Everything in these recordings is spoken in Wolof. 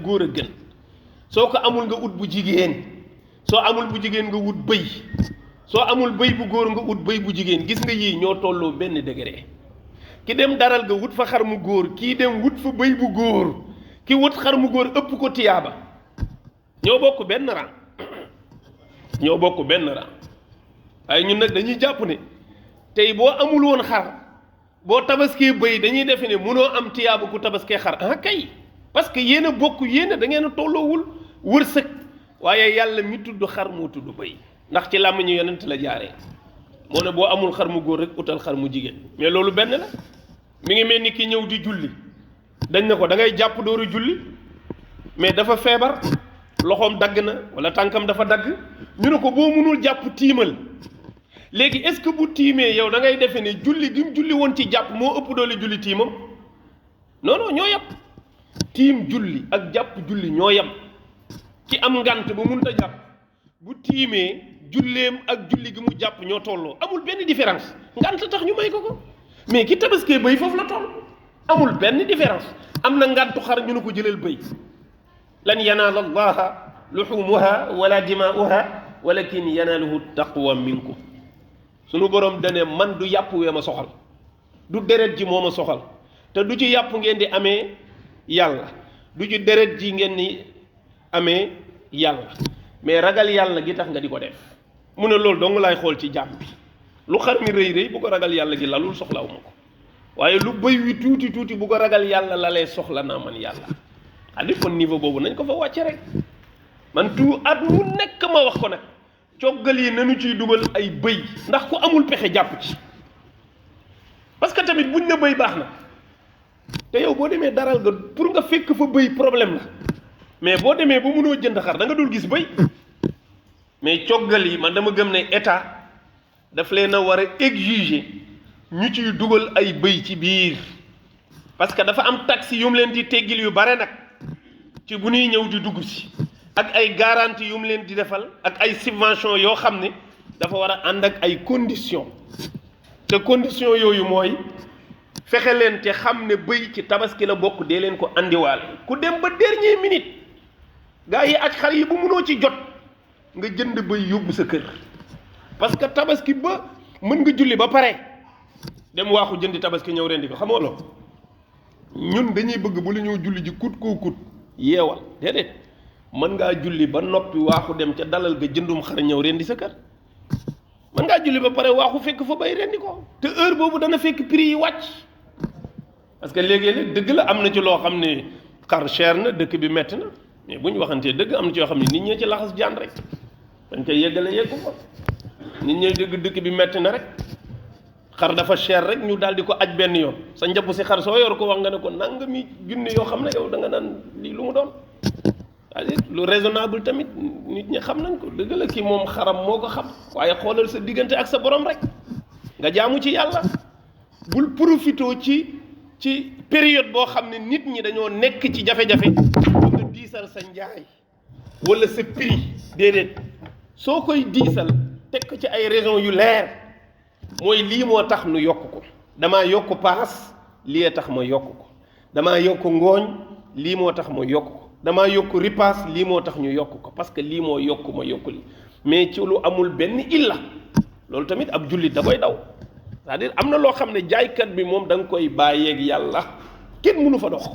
góor a gën soo ko amul nga ut bu jigéen soo amul bu jigéen nga wut bëy soo amul bëy bu góor nga ut bëy bu jigéen gis nga yii ñoo tolloo benn degré ki dem daral nga wut fa xar mu góor kii dem wut fa bëy bu góor ki wut xar mu góor ëpp ko tiyaaba ñoo bokk benn rang ñoo bokk benn rang waaye ñun nag dañuy jàpp ne tey boo amul woon xar boo tabaskee bëy dañuy defe ne mënoo am tiyaaba ku tabaskee xar ah kay parce que yéen a bokk yéen a da ngeen a tolloowul wërsëg waaye yàlla mi tudd xar moo tudd bëy ndax ci làmmiñu yonent la jaaree moo ne boo amul xar mu góor rek utal xar mu jigéen mais loolu benn la mi ngi mel ni ki ñëw di julli dañ ne ko da ngay jàpp dooru julli mais dafa feebar loxoom dagg na wala tànkam dafa dagg ñu ne ko boo mënul jàpp tiimal léegi est-ce que bu tiimee yow da ngay defe ne julli gi mu julli woon ci jàpp moo ëpp doole julli tiimam non non ñoo yem tiim julli ak jàpp julli ñoo yem ki am ngant ba mënut a jàpp bu tiimee julleem ak julli gi mu jàpp ñoo tolloo amul benn différence ngant tax ñu may ko mais ki tabaskee bëy foofu la toll amul benn différence am na ngantu xar ñu ne ko jëlal bëy lan yanaala allaha luxumuha wala dimaa'uha walakin yanaaluhu taqwa minkum sunu borom dane man du yàpp wee ma soxal du deret ji moo ma soxal te du ci yàpp ngeen di amee yàlla du ci deret ji ngeen ni amee yàlla mais ragal yàlla gi tax nga di ko def mu ne loolu dong laay xool ci jàmm bi lu xar mi rëy rëy bu ko ragal yàlla gi lalul soxlawu ma ko waaye lu bëy wi tuuti tuuti bu ko ragal yàlla lalee soxla naa man yàlla adi kon niveau boobu nañ ko fa wàcce rek man tout at mu nekk ma wax ko nag coggal yi nanu ciy dugal ay bëy ndax ku amul pexe jàpp ci parce que tamit buñ ne bëy baax na te yow boo demee daral nga pour nga fekk fa bëy problème la mais boo demee ba mënoo jënd xar da nga dul gis bëy mais coggal yi man dama gëm ne état daf leen a war a exiger ñu ciy dugal ay bëy ci biir parce que dafa am taxi yu mu leen di teggil yu bare nag ci bu ñuy ñëw di dugg si ak ay garantie yu mu leen di defal ak ay subvention yoo xam ne dafa war a ànd ak ay conditions te conditions yooyu mooy fexe leen te xam ne bëy ci tabaski la bokk dee leen ko andiwaal ku dem ba dernière minute gaa yi ak xar yi bu mënoo ci jot nga jënd bëy yóbbu sa kër parce que tabaski ba mën nga julli ba pare dem waaxu jëndi tabaski ñëw rendi ko xamoo loolu ñun dañuy bëgg bu lu ñëw julli ji kut koo kut yeewal déedéet mën ngaa julli ba noppi waaxu dem ca dalal ga jëndum xar ñëw rendi sa kër mën ngaa julli ba pare waaxu fekk fa bay rendi ko te heure boobu dana fekk prix yi wàcc parce que léegi-léeg dëgg la am na ci loo xam ne xar cher na dëkk bi metti na mais bu ñu waxantee dëgg am na ci yoo xam ne nit ñee ci laxas jaan rek dañ koy yeggale yeggu ko nit ñee dëgg dëkk bi metti na rek xar dafa cher rek ñu daal di ko aj benn yoon sa njabb si xar soo yor ko wax nga ne ko nangami junni yoo xam ne yow da nga naan lii lu mu doon c'est-à-dire lu raisonnable tamit nit ñi xam nañ ko dëgg la kii moom xaram moo ko xam waaye xoolal sa diggante ak sa borom rek nga jaamu ci yàlla bul profitoo ci période boo xam ne nit ñi dañoo nekk ci jafe-jafe ba nga diisal sa njaay wala sa prix déedéet soo koy diisal teg ko ci ay raisons yu leer mooy lii moo tax nu yokk ko damaa yokk paas lii tax ma yokk ko damaa yokk ngooñ lii moo tax ma yokk ko damaa yokk ripaas lii moo tax ñu yokk ko parce que lii moo yokk ma yokk li mais ci lu amul benn illa loolu tamit ab jullit da koy daw c'est-à-dire am na loo xam ne jaaykat bi moom da nga koy bàyyeeg yàlla kenn mënu fa dox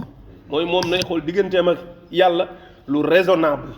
mooy moom nay xool digganteem ak yàlla lu raisonnable